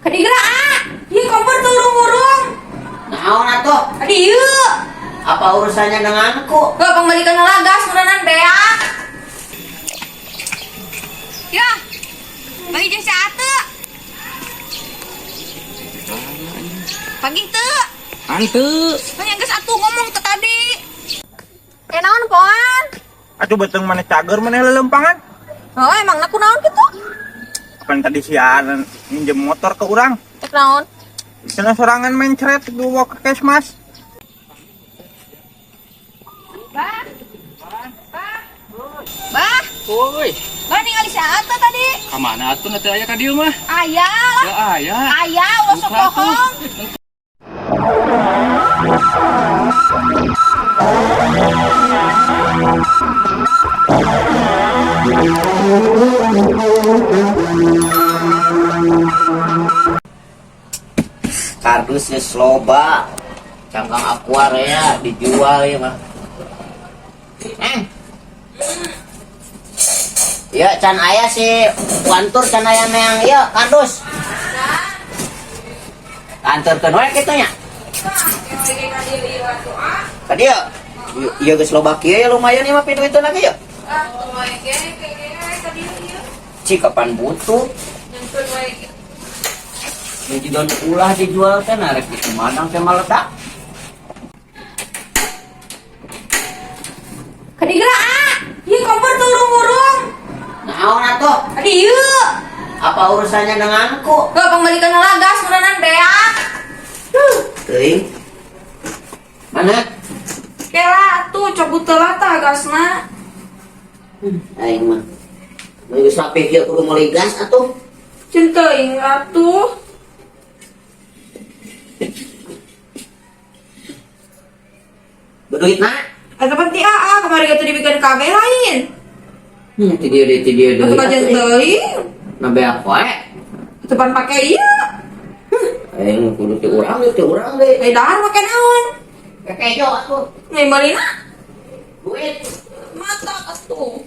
Kadieu ah, ieu kompor tuh urung-urung. Naon atuh? Kadieu. Apa urusannya denganku? Heuh, pangmeulikeun heula gas meureunan beak. Ya. Bagi jeung si Ate. Pagi teu. Hanteu. Kan yang geus atuh ngomong teh tadi. Eh naon poan? Atuh beuteung maneh cager maneh lelempangan. Oh, emang aku naon kitu? Kapan tadi siaran minjem motor ke urang? Cek naon? Cenah sorangan mencret dibawa ke kesmas. Bah. Bah. Bah. Woi, Bah ningali si Ate tadi. ka mana atuh nanti aya ka dieu mah? Aya lah. Ya aya. Aya ulah sok Buka tuh. bohong. Kardus geus loba. Cangkang aqua ya dijual ya mah. Eh. Ya can aya si Wantur can aya neang ieu kardus. Anterkeun we kitu nya. Ka dieu. Ieu geus loba kieu ya lumayan ieu mah piduiteun lagi ya. Cik kapan butuh? Jadi don ulah dijual teh narek di Sumedang teh maledak. Kadieu ah, ieu kompor tuh urung-urung. Naon atuh? Kadieu. Apa urusannya denganku? Heuh, pangmeulikeun heula gas meureunan beak. Teuing. Mana? Kela tuh cabut heula tah gasna. Aing mah. Mun geus rapih kieu kudu meuli gas atuh. Ceun teuing atuh. Beduitna? Eta pan ti AA kamari ge teu dibikeun kabeh lain. Ti dieu deui ti dieu deui. Atuh kajian teuing. Na beak wae. Atuh pan pake ieu. Aing kudu ti urang deui ti urang deui. Ai dahar make naon? Kekejo atuh. Ngai meulina Duit. mata atuh.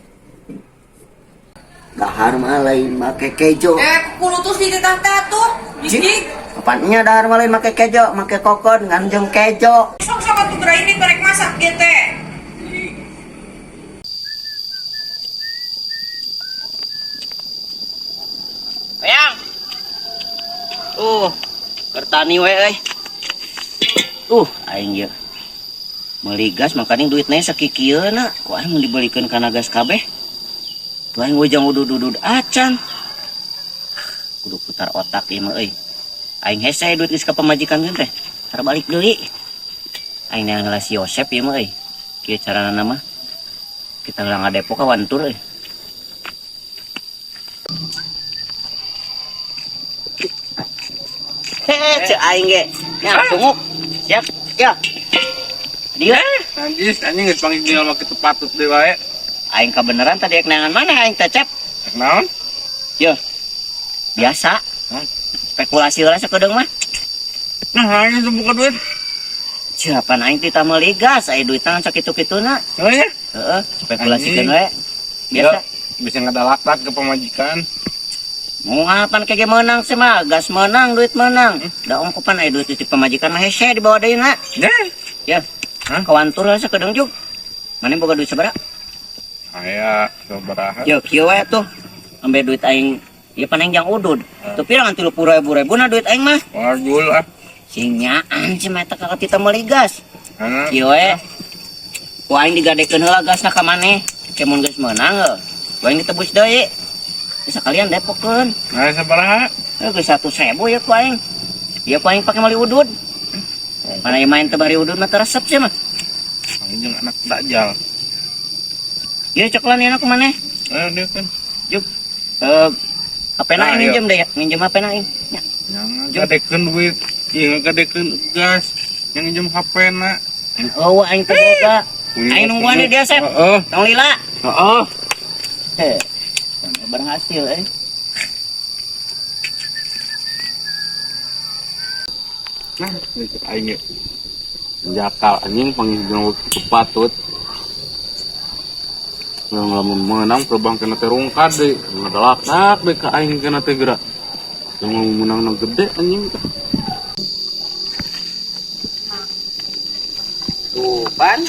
Dahar mah lain make kejo. Eh, kulutus di titah teh atuh. Jig. Kapan nya dahar mah lain make kejo, make kokon ngan jeung kejo. Sok sok atuh geura ini rek masak ge teh. Ayang. Kertani we euy. Aing ieu. Meuli gas makaning duitna sakikieuna. Ku aing mun dibelikeun kana gas kabeh. Tuh aing we jang udud-udud acan. Kudu putar otak ieu mah euy. Aing hese duit geus ka pamajikan geun teh. Tar balik deui. Aing neang heula si Yosep ieu mah euy. Kieu carana mah. Kita ulah ngadepok ka Wantur euy. Hehe, cek aing ge. Nya sunguk. Siap. Ya. Dia. Anjis, anjing geus panggil tinggal make kitu patut deui wae. Aing kabeneran tadi ek neangan mana aing teh, Cep? Rek naon? Yo. Biasa. Hah? Spekulasi heula sakedeung mah. Nah, aing geus buka duit. Siapa aing teh meuli gas, aya duit tangan sakitu-kituna. Oh ya. Heeh, spekulasikeun Anjing. we. Biasa. Ya, bisa ngadalaktak ke pamajikan. Mau ngapan kege menang sih mah, gas menang, duit menang. Da ongkopan aya duit di pamajikan mah hese dibawa deui na. Ya. Ya. Hah? Ka Wantur heula sakedeung jug. Mane boga duit sabaraha? Aya sabaraha? Yo kieu we tuh. Ambe duit aing ieu pan aing jang udud. Tuh pira ngan 30.000 ribu na duit aing mah. Wajul ah. Sing nyaan si mah eta ka tita meuli gas. Ana. Kieu we. Ku aing digadekeun heula gasna ka maneh. Ke mun geus meunang heuh. Ku aing ditebus deui. Bisa kalian depokeun. Nah, sabaraha? Heuh geus 100.000 ya ku aing. Ieu ku aing pake meuli udud. Mana ieu main teu bari udud mah teu resep sih mah. Aing jeung anak dajjal. Ieu coklan ieu ku maneh. Ayo dia kan. Juk. HP na Nah, aing ayo. minjem deh ya. Minjem HP na aing. Ya. Jangan gadekeun duit, ieu ngadekeun gas, yang minjem HP na. Oh, aing teu boga. Aing nungguan di dia, Sep. Heeh. Tong lila. Heeh. Heh. Sampai berhasil eh. Nah, cek aing ge. Jakal anjing panggil jeung kitu patut. Yang lamun menang perbankan teh rungkad deui, ngadalaknak deui ka aing kana teh geura. Yang mau menang nu gede anjing. Tuh pan.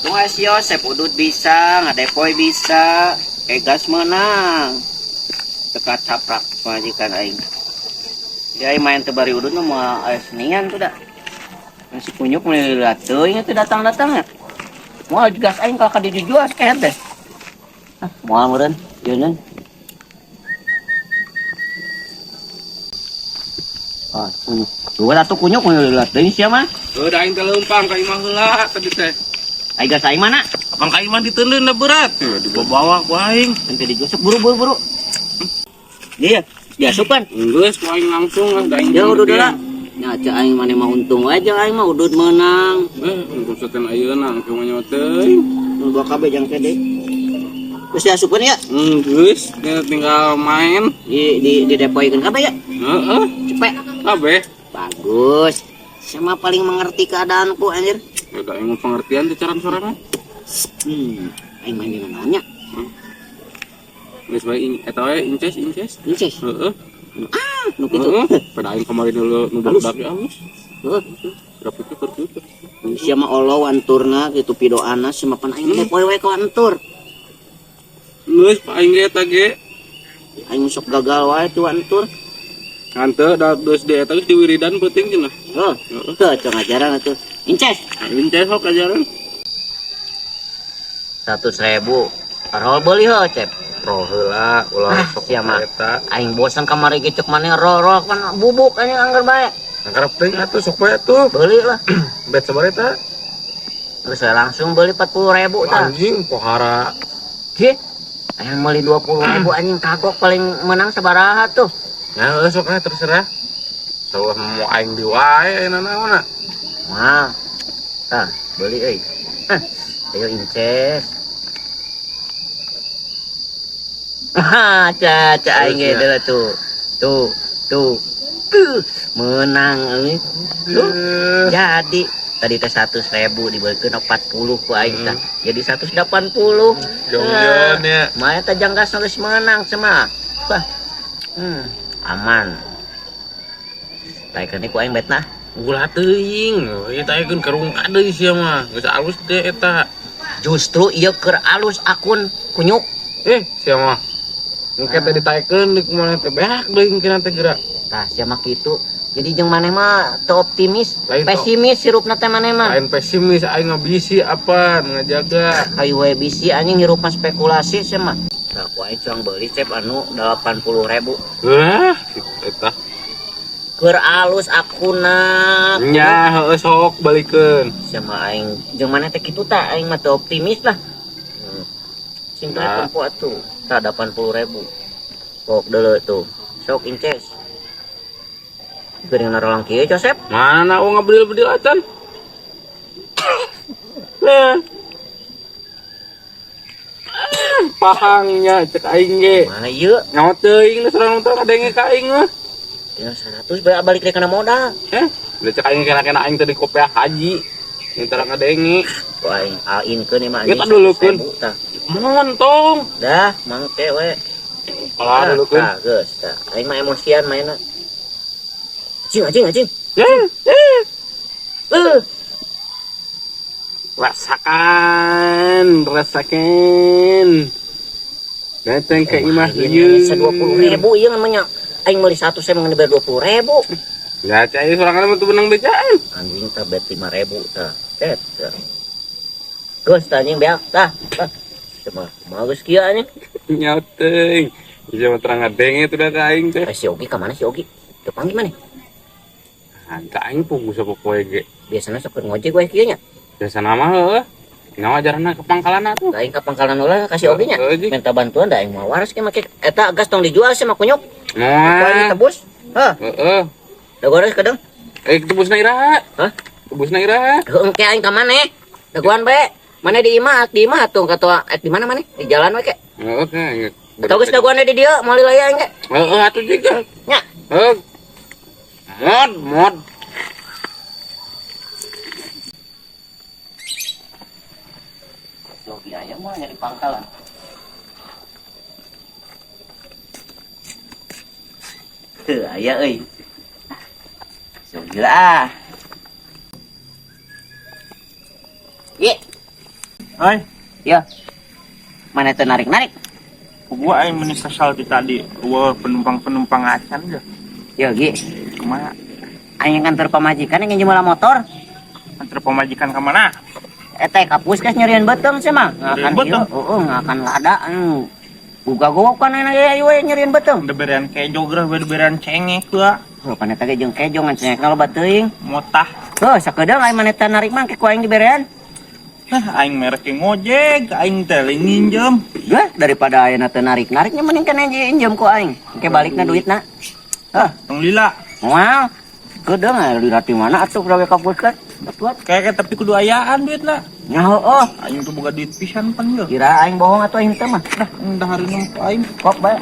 Tunggu si Yosep udut bisa, ngadepoy bisa, egas menang. Teka caprak majikan aing. Dia aing main tebari udut mah moal aya senian tuh dah. Si kunyuk melihat teuing itu datang-datang ya. Moal gas aing kalau ka dijual sekehet deh. Ah, moal meureun, ieu nyeun. Ah, kunyuk. Tuh atuh kunyuk melihat teuing sia mah. Heuh da aing teh leumpang ka imah heula tadi teh. Ai gas aing mana? Abang ka imah diteuleuh da berat. Tuh dibawa ku aing. Nanti digosok buru buru buru. Iya, diasupan. Geus ku aing langsung lah da aing. Ya udah lah. Ya cek aing maneh mah untung aja aing mah udut menang. Untung setan ayeuna engke mah nyawa teuing. Nu dua kabeh jang kede. Geus diasupkeun ya? Geus, tinggal main. Di depoikeun kabeh ya? Heeh. Cepet. Kabeh. Bagus. Sama paling mengerti keadaanku anjir. Ya da aing mah pengertian teh cara sorangan. Aing main di naonnya? Geus bae eta we inces inces. Inces. Heeh. Ah, nu kitu. Heeh. Pada aing kamari dulu nu Halus. barudak ya halus. Heeh. Berapa itu keur kitu. Sia mah olo anturna gitu pidoana sia mah pan aing depoy we ka antur. Geus pa aing ge eta ge. Aing sok gagal wae tuh antur. Hanteu da geus di eta geus diwiridan peuting cenah. Heuh. Heeh. Teu teu ngajaran atuh. Inces. Inces sok ajaran. 100.000. Roll beli heuh, Cep. Roll heula ulah Ah, sok sia mah. eta. Aing bosan kamari ge cek maneh roll roll kan bubuk anjing angger bae. Karep teuing atuh sok bae atuh. Beli lah. Bet sabaraha eta? Geus we langsung beli 40.000 tah. Anjing pohara. Hih. Aing meuli 20.000 anjing kagok paling menang sabaraha tuh. Ya heuh sok ah terserah. Saulah mau aing di wae ayeuna naonna. Wah. Tah, beli euy. Hah, ayo inces. Ah, caca aing ge deuleu tuh. Tuh, tuh. Tuh, menang euy. Tuh, jadi tadi teh 100.000 dibelikeun 40 ku aing tah. Jadi 180. Jongjon ya. Maya teh janggas geus menang sama. Wah. Aman. Taikeun ku aing betna. Ulah teuing, ieu taikeun karung deui sia mah. Geus alus deh eta. Justru ieu keur alus akun kunyuk. Sia mah. Engke teh ditaikeun di kumaha teh beak deui engke teh geura. Tah sia mah kitu. Jadi jeung maneh mah teu optimis, Lain pesimis hirupna teh maneh mah. Lain pesimis aing mah bisi apa ngajaga. Hayu we bisi anjing hirup mah spekulasi sia mah. Tah ku aing cuang beuli Cep anu 80.000. Hah, eta. Keur alus akunna. Nya heueuh sok balikeun. Sia mah aing jeung maneh teh kitu tah aing mah teu optimis lah. Sing teh Nah. tempo atuh. Tah 80.000. Sok deuleu tuh. Sok inces. Geuning narolang kieu Josep. Mana uang ngabedil-bedil acan? Nah. Pahangnya cek aing ge. Mana ieu? Nyawa teuing geus urang teh kadenge ka aing mah. Tinggal 100 balik deui kana modal. Udah cek aing kena-kena aing tadi kopiah haji. Yang tara ngadenge. Ku aing all in keun ieu mah anjing. Kita dulukeun. 100.000 tah. Montong. Dah, mangke we. Kalah dulukeun. Tah, geus tah. Aing mah emosian mainna. Anjing, anjing, anjing. Rasakan, rasakan. Datang ke imah ieu. ieu. 20.000 ieu namanya. Aing meuli 100 saya mengenai bayar 20.000. Ya cai sorangan mah teu benang becaan. Anjing tah bet 5.000 tah. Cet. Tah. Geus tah anjing beak tah. Tah. Cuma kumaha geus kieu anjing. Nyawa teuing. Ieu mah terang ngadenge teh da ka aing teh. Eh si Ogi ka mana si Ogi? Teu panggil maneh. Anta aing pugu sapopoe ge. Biasana sok keur ngojek we kieu nya. Biasana mah heueuh. Nyawa ajaranna ke pangkalan atuh. Aing ka pangkalan ulah ka si Ogi nya. Heueuh, Minta bantuan da aing moal waras ke make eta gas tong dijual sih mah kunyuk. Ku aing Moal. tebus. Heuh, Heeh. da gores kadang. Tebusna iraha? Hah? Tebusna iraha? Heuh engke aing ka maneh. Dagoan bae. Maneh di imah, di imah atuh katoa di mana maneh? Di jalan we ke. Heeh, ke. Atau geus dagoan di dieu moal laya aing ge. Heeh, atuh juga. Nya. Heuh. Mod, mod. Si Ogi aya mah nyari pangkalan. Heuh, aya euy. So gila ah. Ye, Oi, ya. Mana teu narik-narik? Gua aing meni kesal ti tadi. Wah, penumpang-penumpang acan ge. Ya, Gi. Kumaha? Aing kantor pamajikan yang nginjem motor. Antar pamajikan ka mana? Eta ka puskes nyerian beuteung sia mah. Ngakan Nyerian beuteung? ieu, heeh, ngakan lada. Buka gowok kan enak ya ieu nyerian beuteung. Beberean kejo gerah, beberean cengek gua. Heuh, pan eta ge jeung kejo ngan cengekna loba teuing. Motah. Heuh, sakedeung aing maneh teh narik mah ke ku aing diberean. Hah, aing merek ngojek, aing teh lain nginjem. Gah, daripada ayeuna teu narik-nariknya mending kana injem ku aing. Engke balikna duitna. Hah, Tong lila. moal. Kedeung aya lila ti mana atuh gawe ka puskes. Atuh. Kayak tapi kudu ayaan duitna. Nya heueuh. Aing tuh boga duit pisan pan ye. Kira aing bohong atuh aing teh mah. Dah, dah hari nempo aing. Kok bae.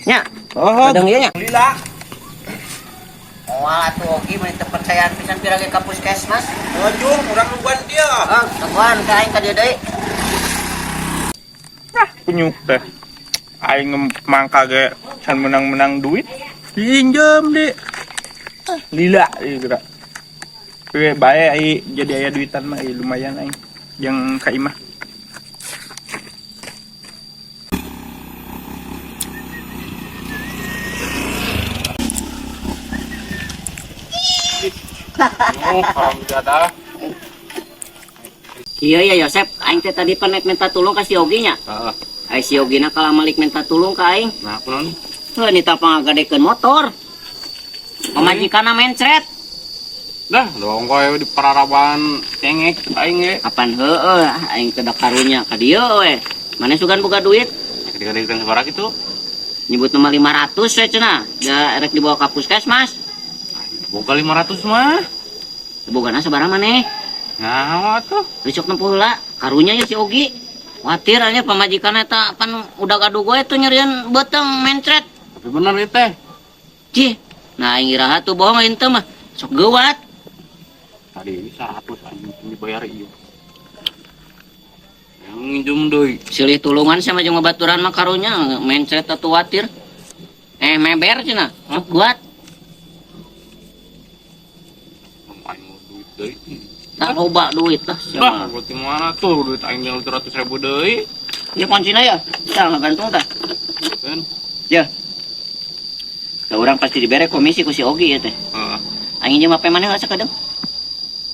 Nya, Oh, kedeung ieu nya. lila. Moal atuh ogi mah teu percayaan pisan pira ge ka puskesmas. Oh, jung, urang nungguan dia. Ah, tungguan ka aing ka dieu deui. Ah, kunyuk teh. Aing mangka ge can menang-menang duit. Diinjem di. Ah, lila ieu geura. We bae ai jadi aya duitan mah ieu lumayan aing. Jeung ka imah. Oh, alhamdulillah. Iya ya Yosep, aing teh tadi pan nek minta tulung ka si Yogi nya. Heeh. Ai si Yogi na kalah malik minta tulung ka aing. Nah, aku naon? Heuh, nita pangagadekeun motor. Pamajikanna mencret. Dah, dong kowe di pararaban cengek aing ge. Kapan heueuh aing teh da karunya ka dieu we. Maneh sugan boga duit? Ketika sabaraha kitu? Nyebut nomor 500 we cenah. Da erek dibawa ka puskesmas. Boga 500 mah. Bogana sabaraha maneh? Nah, atuh. Besok nempuh heula. Karunya ya si Ogi. Khawatir aja pamajikan eta pan udah gaduh gue tuh nyerian beuteung mencret. Tapi bener ieu teh. Cih, nah aing iraha tuh bohong aing teh mah. Sok geuwat. Tadi ini 100 anjing dibayar ieu. Yang nginjem deui. Silih tulungan sama jeung babaturan mah karunya mencret atuh watir. Meber cenah. Sok geuwat. Aing mau duit deui. Tak loba duit lah Lah, siapa. buat di mana tuh duit aing 300.000 deui. Ya kuncina ya. Tah ngagantung tah. Kan? Ya. Ka urang pasti dibere komisi ku si Ogi ya teh. Heeh. Aing jeung HP maneh sakedeung.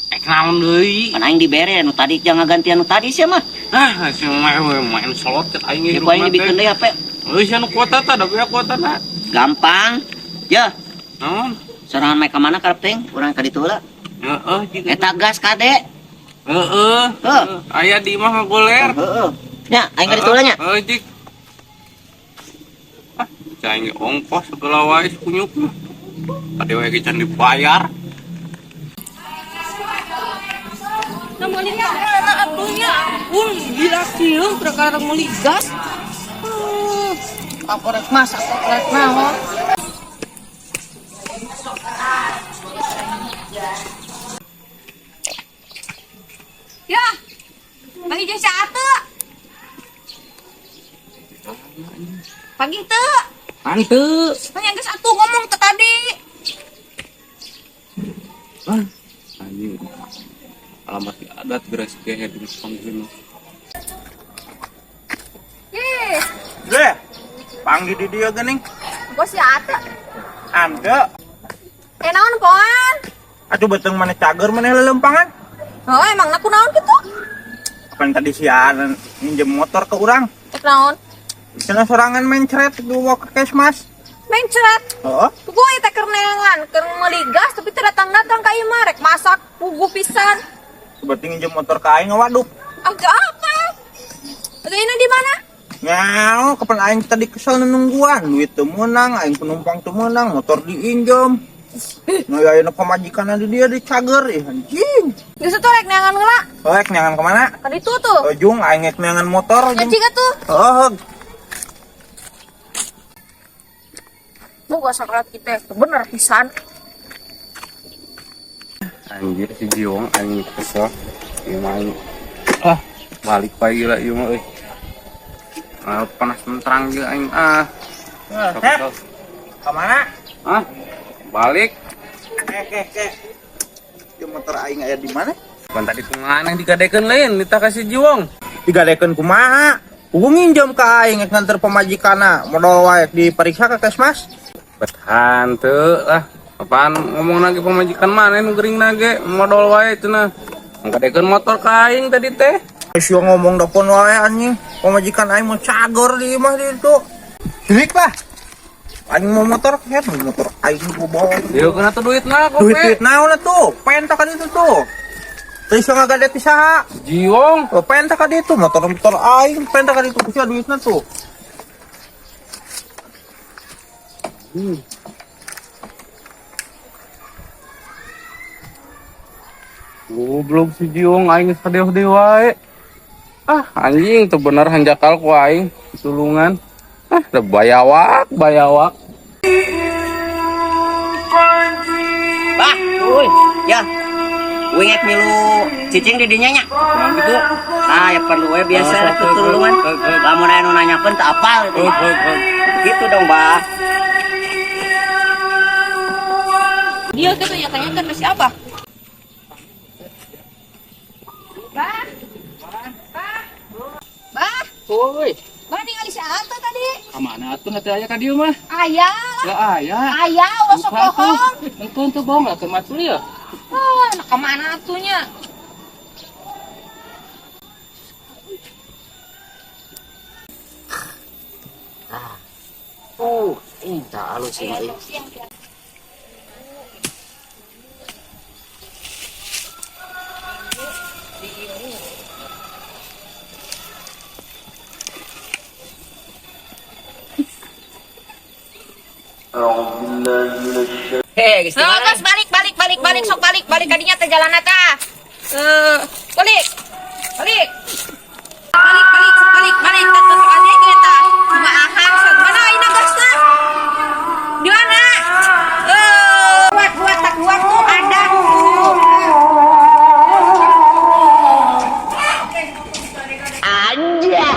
Eh, naon deui? Pan aing dibere anu tadi jangan gantian anu tadi sia mah. Ah, si main main slot cat aing Ya ku aing dibikeun deui HP. Euy, sia nu kuota tah, da bea kuota na. Gampang. Ya, Naon? sorangan mah ka mana karep teuing? Urang ka ditu heula. Heeh, jiga. Eta gas kade. Heeh. Heuh. Aya di imah ngagoler. Heeh. Nya, aing ka ditu heula nya. Heeh, jik. Ah, cai ge ongkos segala wae kunyuk mah. Tadi wae ge can dibayar. Mana atunya ampun gila kieu perkara meuli gas. Apa rek masak rek naon? Ya. Pagi jeung saatu. Pagi teu. Ante. Tanya geus atuh ngomong teh tadi. Ah, anjing. Alamat adat geus kehe di panggil. Ih, Deh, panggil di dia geuning. gua si Ate. Ante. Eh naon poan? Atuh beuteung maneh cager maneh lelempangan. Oh, emang aku naon kitu? Kapan tadi siaran minjem motor ke urang? Cek naon? Cenah sorangan mencret dibawa ke kesmas. Mencret. Heeh. Gue teh keur neangan, keur meuli gas tapi teu datang-datang ka imah rek masak puguh pisan. Berarti nginjem motor ke aing ngawaduk. Agak apa? Ini di mana? Nyao, kapan aing tadi kesel nungguan, duit teu meunang, aing penumpang teu meunang, motor diinjem. Nah, ya ayeuna pamajikan di dia dicager ih anjing. Geus atuh rek neangan heula. Rek neangan kemana? Ka ditu tuh. Ujung aing rek neangan motor. Anjing atuh. Heeh. Boga sakrat kita bener pisan. Anjir si Jiwong aing kesel. Ieu mah aing ah balik bae gila ieu mah euy. Ah, panas menterang gila aing ah. Heh, kemana? Hah? Balik. Eh. Ieu motor aing aya di mana? Pan tadi kumaha yang digadekeun lain, ditah ka si Jiwong. Digadekeun kumaha? Puguh nginjem ka aing rek nganter pamajikanna, modol wae diperiksa ka Kesmas. Betahan teu lah. Apaan ngomong lagi pamajikan mana nu gering nage modol wae cenah. Ngadekeun motor ka aing tadi teh. Sia ngomong dapon wae anjing. Pamajikan aing mau cagor di imah di itu. Duit lah. Aing mau motor, ya motor aing gua bawa. Dieu kana tuh duitna kope. Duit-duit naon atuh? Penta ka ditu tuh. Terus sia ngagade ti saha? Jiwong. Oh, penta ka ditu motor-motor aing, penta ka ditu sia duitna tuh. Goblok si Jiwong aing geus kadeoh-deoh wae. Ah, anjing teu bener hanjakal ku aing tulungan. Ah, da bayawak, bayawak. Bah, uy, ya. Wingek milu cicing di dinya nya. Kumaha gitu? Ah, ya perlu we biasa Oh, lah tutulungan. Lamun aya nu nanyakeun teu apal gitu. Gitu dong, Bah. Dia gitu ya tanyakan ke siapa? Bah. Bah. Bah. Woi, Bah ningali si Ata tadi. ka mana atuh nanti aya ka dieu mah? Aya. Ya aya. Aya ulah sok bohong. Entun tuh bohong lah keur matul ya. Ah, nah kemana atunya? Ini tak halus sih, euy. Hei, geus di Nah, mana? terus balik balik balik balik sok balik balik kadinya teh jalan tah. Eh, balik. Balik. Balik balik balik balik teh terus ade eta. Kumaahan sok mana ayeuna gasna? Di mana? Eh, buat buat tak buat tuh ada tuh. Anjay.